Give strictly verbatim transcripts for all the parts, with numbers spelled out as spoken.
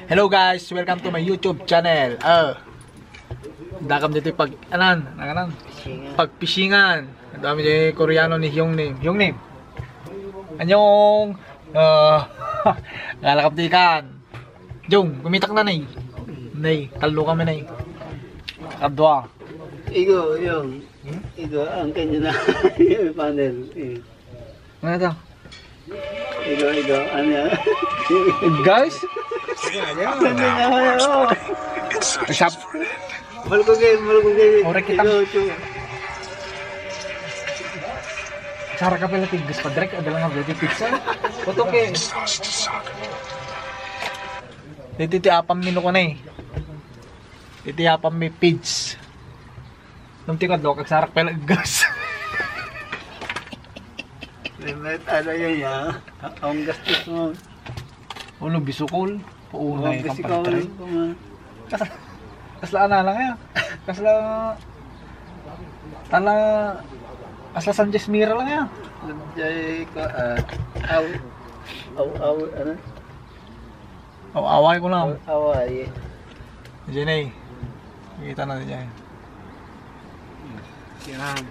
Hello guys, welcome to my YouTube channel. Uh, dakam dito pag anan, ang anan? Pagpisingan. Ang dami di Koreano ni Hyungnim. Hyungnim. Anyong. Uh, lalakap di kan. Jung, gumitak na, nay. Nay, talo kami, nay. Kadwa. Igo, yung. Igo, ang kanya na. Yung panel. Eh. Ano to? Igo, igo. Ano yan? Guys? Ano na, ano? Shop. Malugugin, malugugin. Ore kita. Igo, ito. Sara ka pala tiggas pa, Drek. Adala nga, pizza. Puto ke. Dito ti apam mi no ko na eh. Dito ti apam mi pids. Nung tikad lo, kagsarak pala gas. Limit, ano yun ya? Ang gastos mo. Ulo, bisukol. Paunay kang pagtry. Kas, kasla ana lang ya. Kasla, tala, kasla Sanchez Mira lang ya. Jay ko, ah, aw, aw, aw, ano? Aw-away ko lang. Aw-away. Diyan eh. Kita na diyan. Yan.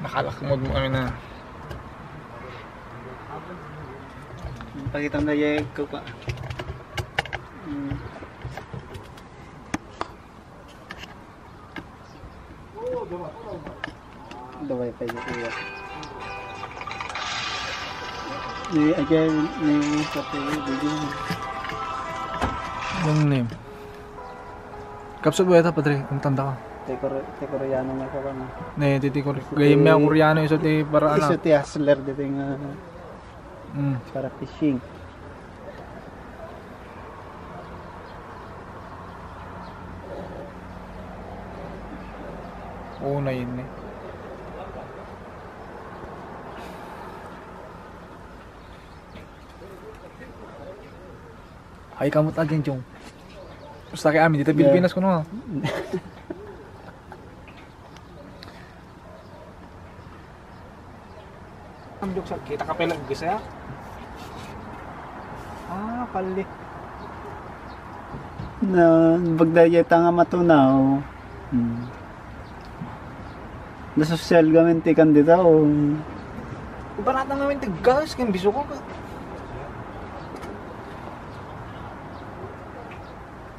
Nakalakmod mo kami na. Pakita na yung ko pa. Hmm. Daway pa yun, iya. Ni, again, ni, pati, video. Yung name. Kapsat mo yata, Padre, ang tanda ka. Ti Kore-, ti Koreano nga ka na. Ne, ti, ti Kore-, gayam may Koreano, iso ti para ano. Iso ti hustler dito nga Mm. Para fishing. Oo na yun eh. Ay, kamot again, Jong. Basta kay amin, dito Yeah. Pilipinas ko no. Ang duksa, kita ka pala, gisa ya? Ah, pali. Na, bagda ya ta nga matunaw. Hmm. Nasosyal gamin ti kandida, o. Barata ngamin ti gas, ken bisukol ka.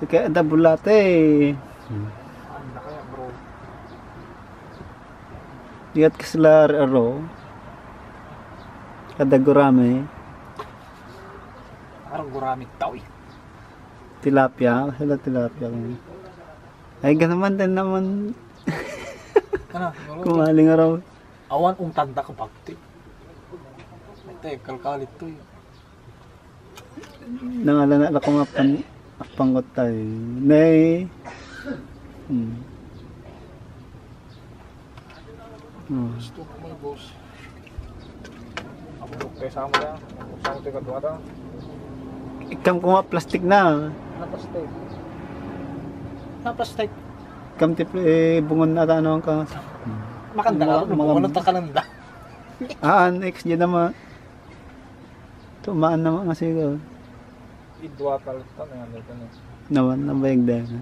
Kaya da bulate. Hmm. Anda kaya, bro? Diat kasla aro. Kada gurami. Parang gurami tao eh. Tilapia, sila tilapia. Ay, ganaman din naman. Ano? Kumaling araw. Awan ung tanda ka bagti. Ito eh, kalkalit to eh. Nangala na ako nga pan-, panggot tayo. Nay. Hmm. Hmm. Gusto ko may boss. Abulok kay sama na. Abulok sa akin, kadwa ta. Ikam kuma plastic na. Na plastic. Na plastic. Ikam ti pl-, eh, bungon na tano ang ka. Makanda ka, Mga, mga bungon ta kananda. Ah, next, di naman. Tumaan naman nga siguro. Idwa palit pa, may ano ito na. Naman, nabayag dahil na.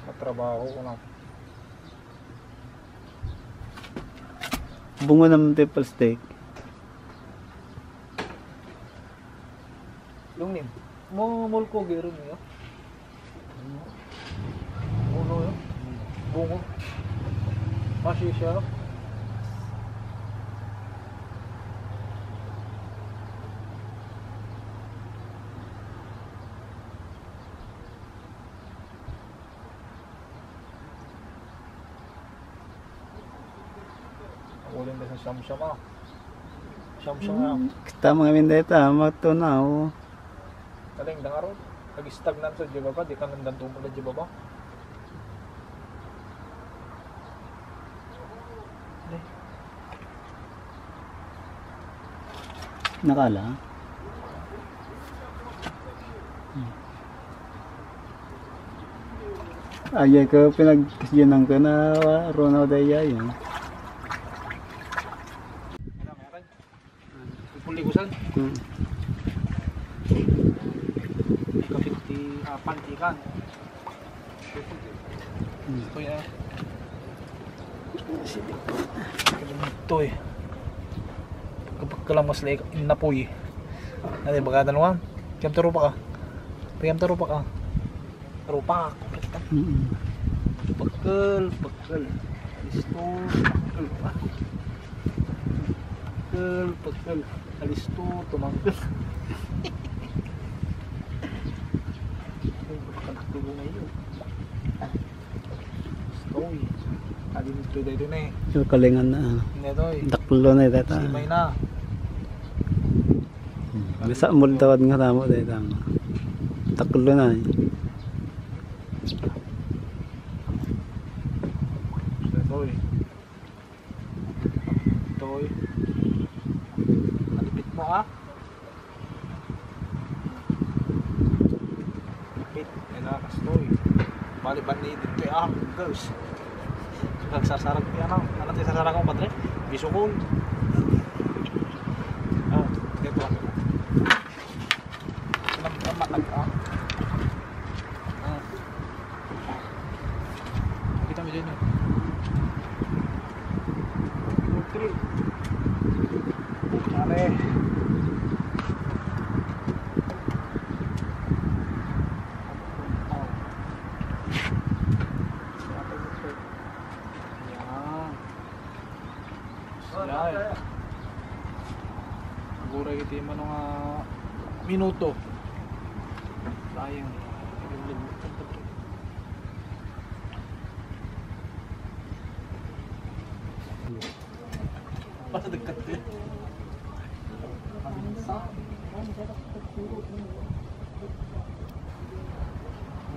Matrabaho ko na. Bungo naman tayo plastic. Lungnim. Mo, mulko, gero niyo. Uno yun. Bungo. Masisya. Uling na sa siyam-siyam, ah. Siyam-siyam, ah. Hmm, kita mga mindeta, matunaw. Kaling dangarot. Nag-stagnan sa di baba, di ka nandantuman na di baba. Nakala? Ayay ko, pinagkasyanan ko na, Ronald, ayay, eh. Ligusan. Hmm. Ikapit ti apan ti kan. Hmm. Ito ya. Ito eh. Kapag kalamas lang innapoy. Ano yung bagatan mo? Kiyam tarupa ka. Kiyam tarupa ka. Rupak. Mm. Pagkel, pagkel. Alisto, pagkel. Pagkel, pagkel. Alisto, tumangkel. Ay, pagkakatulo na yun. Stoy. Adi nito dito na eh. Yung kalingan na, ah. Netoy. Daklo na ito, ah. Simay na. Hmm. Basta multawad nga tamo dahil tama. Taklo na eh. Toy. Toy. Malipit mo ah. Malipit. Yan na, kastoy. Bali, bali dito ah, girls. Nagsarsarag niya na. Ano tayo sarsarag ko, patre? Bisukol. Ah, dito ah. Nagkamatag ka. Ah. Kita mo dyan, eh. Two, three. Pare. Yan. Yan. Siguro iti mano nga minuto. Sayang. Basta dagkat ko.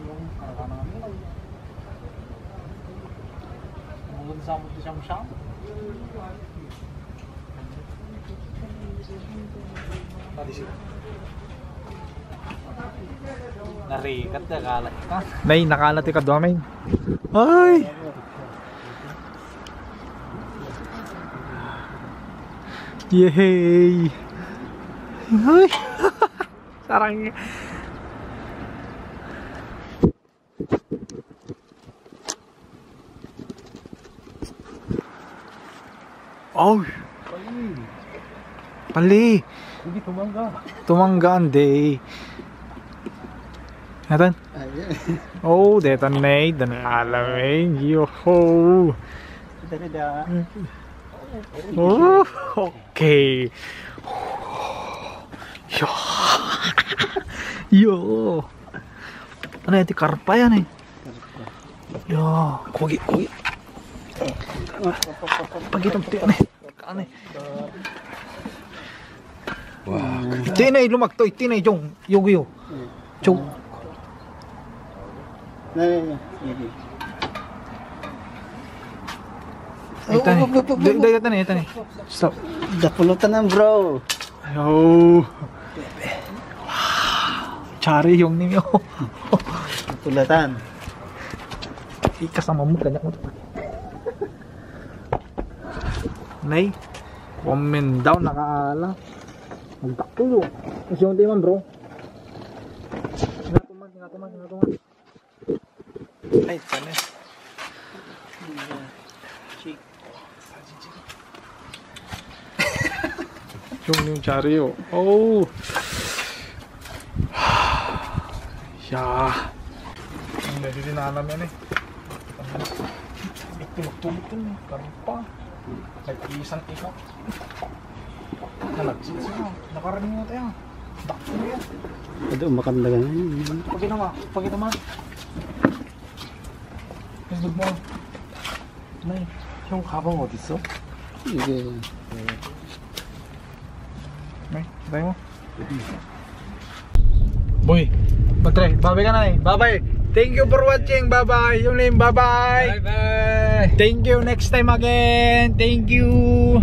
Yung karga namin. Ang sa mo siyam-siyam. Narigat na kala ka. Nay, nakala ti kadwa, men. Ay! Yehey! Ay! Sarang. Oh. Pali. Hindi tumangga. Tumangga, andi. Natan? Ay, yeah. Oh, detan na, dan alam eh. Yoho. Dari da. Oh, okay. Yo. Yo. Ano yan? Ti karpa yan eh. Yo. Kugi, kugi. Pagitong ti ano eh. Ano eh. Wow. Tinay lumagtoy, tinay jong. Yogi yo. Chok. Na, na, na. Sige. Ay, tani. Day, day, tani, tani. Stop. Dapulutan na, bro. Ayo. Chari yung ninyo. Dapulutan. Ikasama mo, kanya mo. Nay, comment daw, nakaala. Ang dakil, oh. Kasi yung timan, bro. Nga tuman, nga tuman, nga tuman. Ay, sana. Chick. Yung, yung chari, oh. Oh. Ya. Ang dali din alam yan, eh. Tulog-tulog din, eh. Karpa. Nag-iisang ikaw. Nalagsit siya. Nakarami mo tayo. Dakto mo yan. Ado, makanda ka na yun. Pag ito ma, pag ito ma. Tulog mo. Nay, yung kabang mo, diso? Sige. Nay, tayo mo. Boy, patre, babay ka na eh. Babay. Thank you for watching. Bye-bye. Yung name, bye-bye. Bye-bye. Thank you. Next time again. Thank you.